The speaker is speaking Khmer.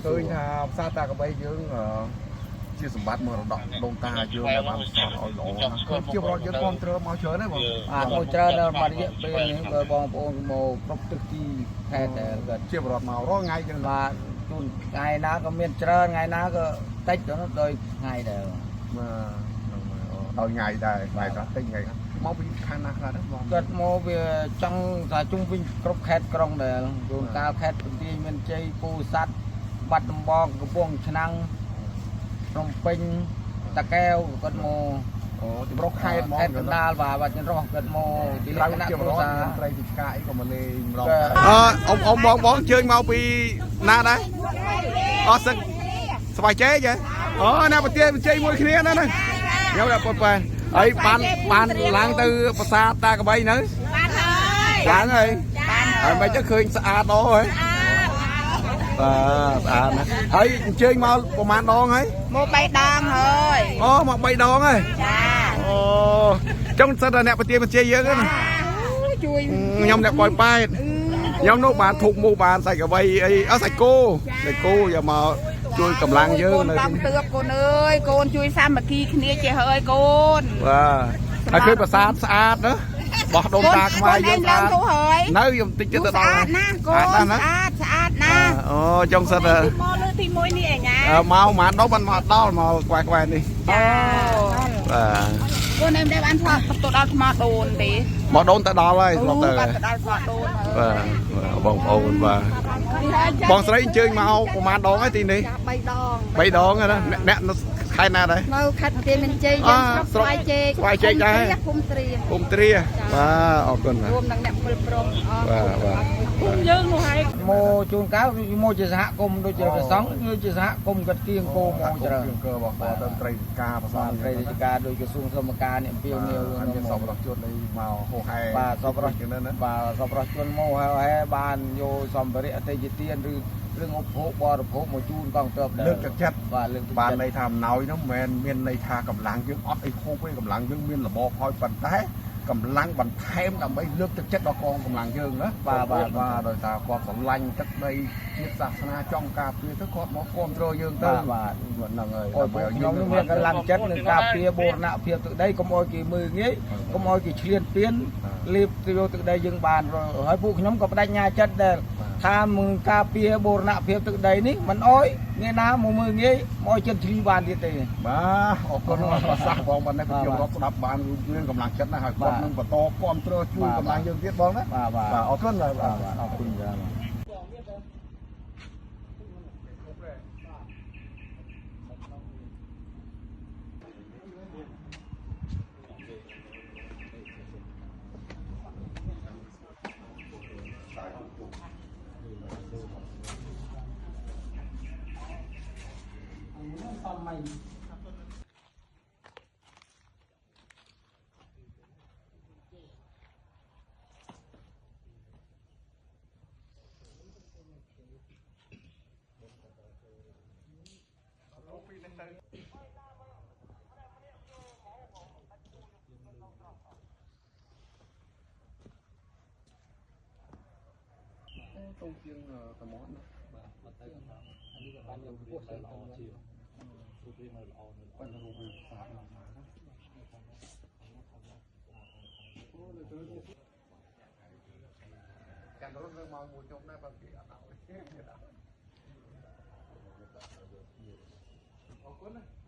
ឃើញថាផ្សារតាកបីយើងជាសម្បត្តិមរតកដូនតាយើងដែលបានសល់ឲ្យល្អណាស់ឃើញជាប្រវត្តិយើងគ្រប់គ្រងមកច្រើនហើយបង បាទមកច្រើនដល់មួយរយៈពេលនេះបើបងប្អូនមកគ្រប់ទិសទីខេត្តដែរគាត់ ជាប្រវត្តិមករាល់ថ្ងៃចឹង បាទជួនថ្ងៃណាក៏មានច្រើនថ្ងៃណាក៏តិចទៅដោយថ្ងៃដែរ បាទដល់ថ្ងៃដែរថ្ងៃខ្លះតិចថ្ងៃខ្លះមកពីខាងណាខ្លះដែរបង គាត់មកវាចង់ថាជុំវិញគ្រប់ខេត្តក្រុងដែរជួនកាលខេត្តបន្ទាយមានជ័យពោធិ៍សាត់បាត់ដំបងកំពង់ឆ្នាំងភ្នំពេញតាកែវគាត់មក អូចម្រុះខេត្តមក ខេត្តកណ្ដាលបាទបាទចម្រុះគាត់មកជាល ក្រៅ ក្ខណៈ ជា គ្រួសារ ប្រវត្តិមន្ត្រីវិការអីក៏មកលេងម្ដង អឺអ៊ំអ៊ំបងបងជើញមកពីណាដែរអស់សឹកស្វាយចេកហ៎អូណាប្រទេសជ័យមួយគ្នាណាហ្នឹងខ្ញុំដាក់ប៉ុនប៉ែហើយបានបានឡើងទៅប្រាសាទតាកបីនៅ បានហើយ ឡើងហើយហើយមិនចឹងឃើញស្អាតដល់ហើយបាទស្អាតណាស់ហើយអញ្ជើញមកប្រហែលដងហើយ មកបីដងហើយ អូមក3ដងហើយ ចា អូចង់សិតតែអ្នកប្រទេសបញ្ជាយើងហ្នឹង ជួយ ខ្ញុំអ្នកបយប៉ែតខ្ញុំនោះបានធុកមុខបានសាច់កវីអីអត់សាច់គោសាច់គោយកមកជួយកម្លាំងយើងនៅ កូនបងទឿបកូនអើយកូនជួយសាមគ្គីគ្នាចេះហើយកូន បាទហើយឃើញប្រាសាទស្អាតណាបោះដូនតាខ្មែរយើងស្អាត ឡើងទៅហើយ នៅខ្ញុំតិចទៀតទៅដល់ ស្អាតណាស់កូនស្អាតស្អាតណាស់ អូចង់សិតតែ មកលើកទី1នេះឯងណា មកប្រហែលដងបានមកដល់មកក្បែរក្បែរនេះ ចា បាទ កូនឯងដែលបានធ្លាប់ទៅដល់ថ្មដូនទេ មកដូនទៅដល់ហើយធ្លាប់ទៅ បានទៅដល់ថ្មដូន បាទបាទបងប្អូនបាទបងស្រីអញ្ជើញមកប្រហែលដងហើយទីនេះ 3ដង 3ដងហើយណាអ្នកនៅខេត្តណាដែរ នៅខេត្តបន្ទាយមានជ័យយើងស្រុកស្វាយចេក ស្វាយចេកដែរ ភូមិទ្រា ភូមិទ្រាបាទអរគុណបាទ រួមនឹងអ្នកពលព្រមអស់ បាទបាទ យើងនោះហើយ មកជួនកាលមកជាសហគមន៍ដូចជាព្រះសង្ឃដូចជាសហគមន៍គាត់គៀងគោមកច្រើន ជាងកើរបស់គាត់ទៅត្រីវិការប្រសា បាទត្រីរាជការដោយក្រសួងធម្មការនេះអំពាវនាវ អត់មានសពរជនអីមកហោហែ បាទសប្បុរស ចឹងណា បាទសប្បុរសជនមកហើយបានយកសម្ភារៈអតិយទានឬរឿងឧបភោគបរិភោគមកជូនកងទ័ពដែរ លើកទឹកចិត្ត បាទលើកទឹក បាន ចិត្ត ន័យថាអំណោយនោះមិនមែនមានន័យថាកម្លាំងយើងអត់អីហូបទេកម្លាំងយើងមានរបបហើយប៉ុន្តែកម្លាំងបន្ថែមដើម្បីលើកទឹកចិត្តដល់កងកម្លាំងយើងណា បាទបាទ បាទដោយសារគាត់ស្រឡាញ់ទឹកដីជាតិសាសនាចង់ការពារទៅគាត់មកគ្រប់គ្រងយើងទៅ បាទបាទ ហ្នឹងហើយ អូយពួកខ្ញុំនឹងមានកម្លាំងចិត្តនឹងការពារបូរណភាពទឹកដីកុំឲ្យគេមើលងាយកុំឲ្យគេឈ្លានពានលេបយកទឹកដីយើងបានហើយពួកខ្ញុំក៏បដិញ្ញាចិត្តដែរថាมึงការពារបូរណភាពទឹកដីនេះមិនអោយអ្នកណាមកមើលងាយមកឲ្យចិត្តឈ្លីបានទៀតទេ បាទអរគុណប្រសាសន៍បងប៉ុណ្ណេះខ្ញុំរាប់ស្ដាប់បានមានកម្លាំងចិត្តណាស់ហើយគាត់នឹងបន្តគ្រប់គ្រងជួយកម្លាំងយើងទៀតបងណា បាទបាទ បាទអរគុណបាទ បាទបាទអរគុណច្រើនបាទ ទៅជាងតំបន់ណា បាទទៅអានេះក៏បានយកពោះទៅល្អជាងរូបរាងនៅល្អនៅល្អ ប៉ុន្តែរូបវាស្អាតណាស់ណាចាំរត់នៅមកមួយជុំដែរបើគេអត់ឲ្យអរគុណណា